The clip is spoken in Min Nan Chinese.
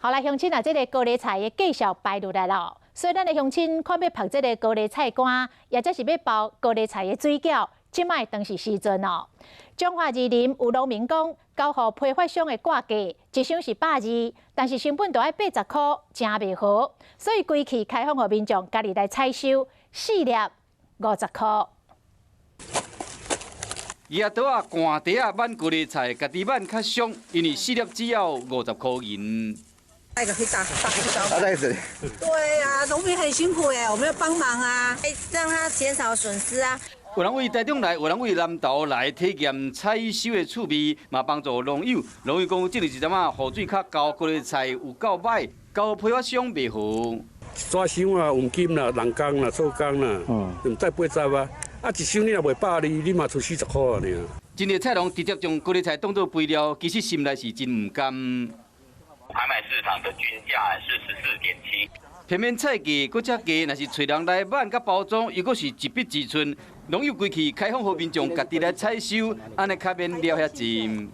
好來，鄉親啊，這个高麗菜的價數排落來囉，所以咱的鄉親看欲曝這个高麗菜乾，抑者是欲包高麗菜的水餃，這擺當是時陣哦。彰化二林有農民講，交予批發商的掛價一箱是120，但是成本都愛80箍，誠袂好，所以規氣開放予民眾家己來採收，四粒50箍。伊阿刀仔灌袋仔挽高麗菜，家己挽較俗，因為四粒只要50箍銀。那個可以大大袋子。對啊，農民很辛苦哎，我們要幫忙啊，讓他減少損失啊。有人為台中來，有人為南投來體驗採收的趣味，嘛幫助農友。農友講，這個一陣仔雨水較厚，高麗菜有夠歹，交批發商袂好。一紙箱啊，黃金啦，人工啦，做工啦，毋知80啊。啊，一箱你若賣120，你嘛出40箍啊爾。真濟菜農直接將高麗菜當做肥料，其實心內是真毋甘。拍賣市場的均價是14.7。偏偏菜價閣遮低，若是揣人來挽佮包裝，又閣是一筆支出。農友規氣開放予民眾家己來採收，按呢較免了遐濟。